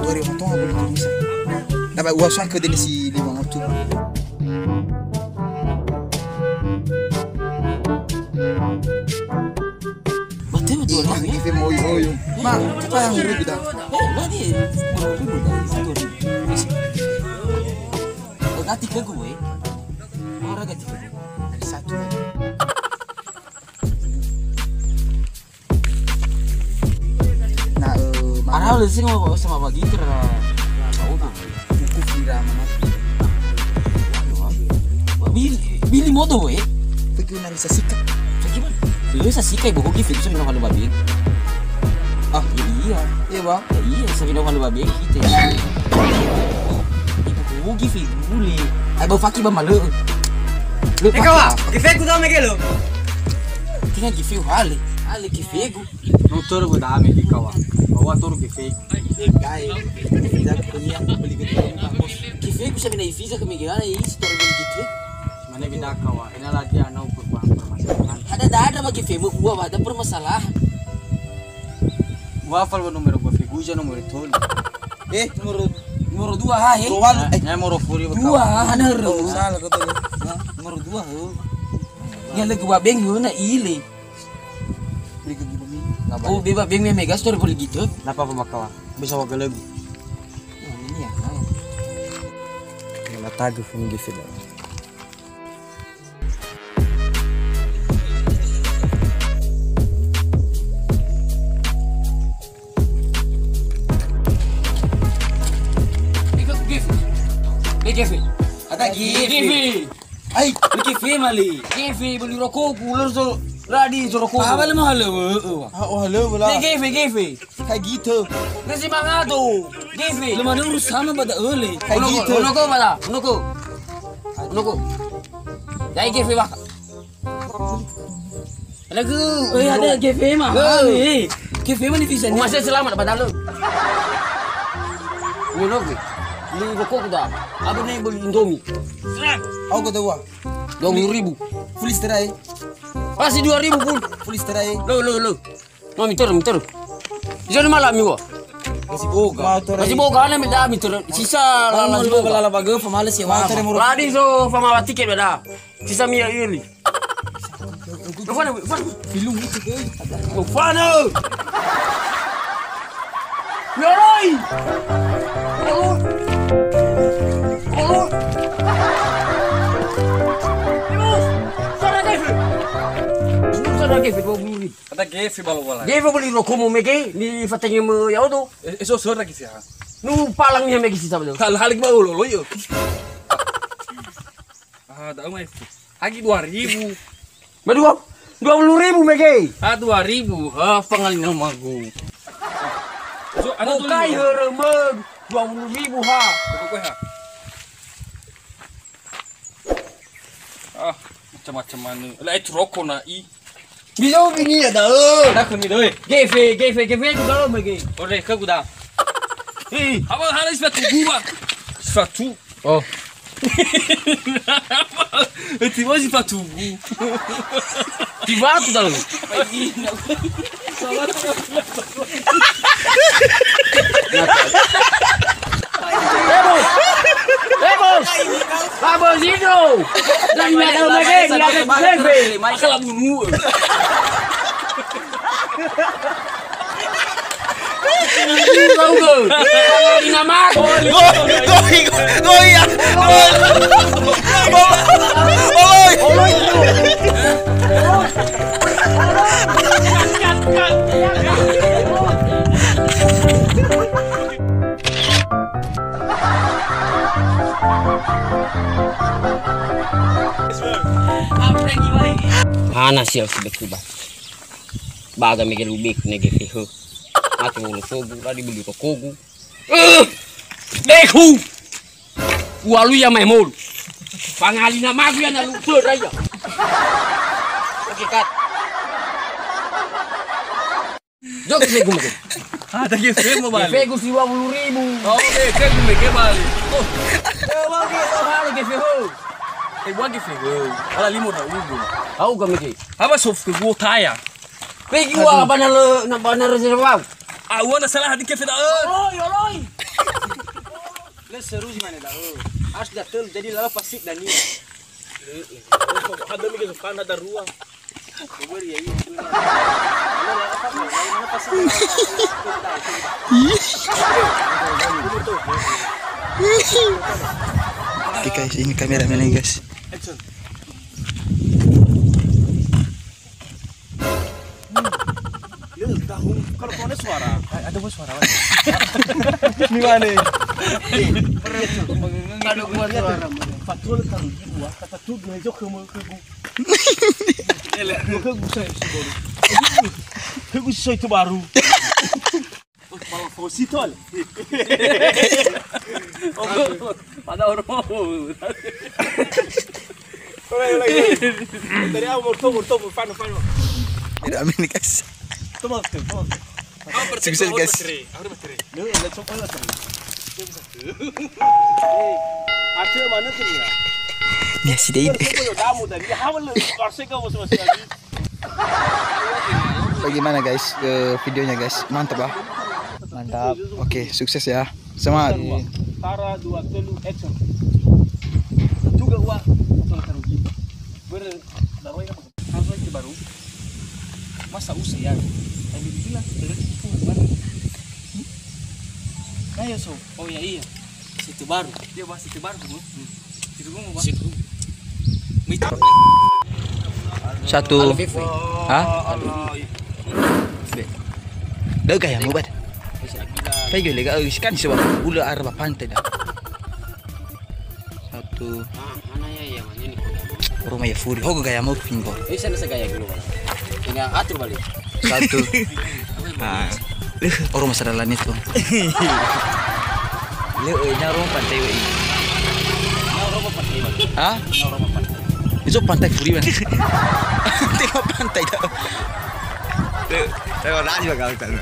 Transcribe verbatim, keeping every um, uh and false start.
Dua ribu moto boleh tuh bisa. Dapat uang suang ke deni si lima moto. Bateu dua ribu. Ih, gitu, moyo, moyo. Ma, apa yang udah kita? Eh, lagi. Dua ribu, dua ribu. Ganti ke gue. Orang ganti ke gue. Ada satu lagi. Na, eh, Ara le sing sama bagi kira. Buku fira mana? Bili, bili modo we. Pergi nari sasika. Pergi mana? Lu sasika ibu hogi fira sama nonton babi. Ah, ya iya. Iya, Bang. Ya iya, sama nonton babi kita. Ibu hogi fira bule. Ai bau faki ba maleu. Lu Eh, kawa, faki. Kifeku tau mege lo. Tinggal kifeu hale. Hale kifegu. No toro gue dame di kawa. Bawa toro kifegu. Gai. Tidak punya beli gedung bagus. Kifegu sampai naik visa ke mege ana isi toro beli gitu. Mana beda kawa. Ina lagi ana ukur permasalahan. Ada dada bagi femu gua ada permasalahan. Gua hafal nomor gua fegu aja nomor tolu. Eh, nomor, nomor dua ha, he. Nomor walu, eh. Nomor furi. Dua ha, hana hero. Oh, salah kau tadi. Nah, nomor dua ho. Ya lagi wa beng ho na ile. Beli ke gini. Oh, beba beng me mega store boleh gitu. Napa pemakawa? Bisa wa gelegu. Oh, ini ya. Nah. Yang matagu pun gitu. Eka ku gefe. Le gefe. Ada gefe. Gefe. Ai. Le gefe male. Gefe beli rokok ku, lo so radi so rokok. Apa le mahal, eh, eh, wah. Ah, oh, halo, wala. Le gefe, gefe. Kayak gitu. Nasi mangado. Gefe. Lu mana urus sama pada ole. Kayak gitu. Onoko, onoko, pada. Onoko. Onoko. Dai gefe, wah. Lagu, eh, ada gefe mah. Eh. Gefe mah ni bisa ni. Masih selamat padahal. Ini lagi. Beli rokok udah. Apa nih beli Indomie? Seret. Aku kata gua. Dua puluh ribu. Full istirahat. Masih dua ribu pun. Full istirahat. Lo, lo, lo. Mau mitur, mitur. Bisa ni malam ni gua. Masih boga. Masih boga, ana meda mitur. Sisa lala boga. Lala baga, pemales ya. Mau tadi murah. Ladi so, pemawati ke beda. Sisa mia ini. Lo fana, lo fana. Filung itu ke. Lo fana. Yoroi. Oh. Oh. Terus. Sana gefe. Sana gefe dua puluh ribu. Ada gefe balo wala. Gefe beli rokok mu mege, ni fatenge me ya odo. Eh, eh, so, so, lagi sih, ha. Nu palang ni mege sisa belo. Hal, halik ba lo, lo, yo. Ah, tak mau itu. Lagi dua ribu. Ba dua, dua puluh ribu mege. Ah, dua ribu. Ha, pangal namagu. So, ada mau kai heremeg, dua puluh ribu ha. Pokoknya ha. Ah, macam-macam mana. Lah, itu rokok na i. Bisa bini ada. Ada kami doi. Gefe, gefe, gefe, aku tahu mege. Ore, ke guda. Hei, apa harus sepatu gua? Sepatu. Oh. Tiba si patugu. Tiba tu tahu. Eh, bos. Eh, bos. Pak Bos Indo. Dan dia ada lagi, dia ada lagi. Masalah bunuh. Tahu ke? Kalau di nama. Goi, goi, goi, ya. Goi. Oloi. Hana sial si beku ba. Baga mege lubeku nege fehe. Mate wolo sogu, ladi beli rokogu. Eh, beku. Ualu ya mai molu. Pangali namagu ya na lupa raya. Oke, cut. Jok ke fegu mungkin. Ah, tak ke fegu balik. Fegu si dua puluh ribu. Oh, oke, fegu mungkin balik. Oh. Eh, wagi, oh, halo ke fegu. Eh, wagi fegu. Ala limo da ugu. Au kami ke. Apa sof ke gua taya? Fegu apa na le, na bana rezervau? Ah, ua na salah hati ke feda. Oloi, oloi. Le seru si mane da'ö. Harus datel jadi lala pasti dania. Ada mikir sofana darua. Oke guys, ini kameramen nih guys. Action. Kalau kau ada suara, ada suara. Ini mana? Kalau gua suara. Fatul kalau gua kata tuh gua jok ke. Ele, ke gusoi itu baru. Ke gusoi itu baru. Pala fosi tol. Pada orang. Ulangi, ulangi. Tadi aku mau tunggu, tunggu, fano, fano. Tidak amin, guys. Tunggu, tunggu. Sukses, guys. Lu, lu coba lu. Nia sideide. Bagaimana guys, eh, videonya guys? Mantap ah. Mantap. Oke, sukses ya. Semangat. Tara, dua, telu, action. Juga wa. Langsung taruh gini. Ber-, daroi apa? Langsung aja baru. Masa usah ya? Tapi bilang, "Terus itu mana?" Hmm? Ayo, so. Oh ya, iya. Situ baru. Dia bahas situ baru, Bu. Hmm. Situ gua mau bahas. Situ. Mita. Satu. Hah? Be. Dah gaya mau, Bad. Kayak gini, gak kan sebab gula arah pantai dah. Satu. Ah, mana ya, ya, mana ini? Oro mai furi. Hoga gaya mau pinggol. Eh, sana saya gaya dulu, Bang. Ini atur balik. Satu. Ah. Oro masalah lain itu. Leo, eh, nyaro pantai, wei. Nyaro pantai, Bang. Hah? Nyaro pantai. Itu pantai furi, Bang. Tengok pantai dah. Leo, saya lagi bakal.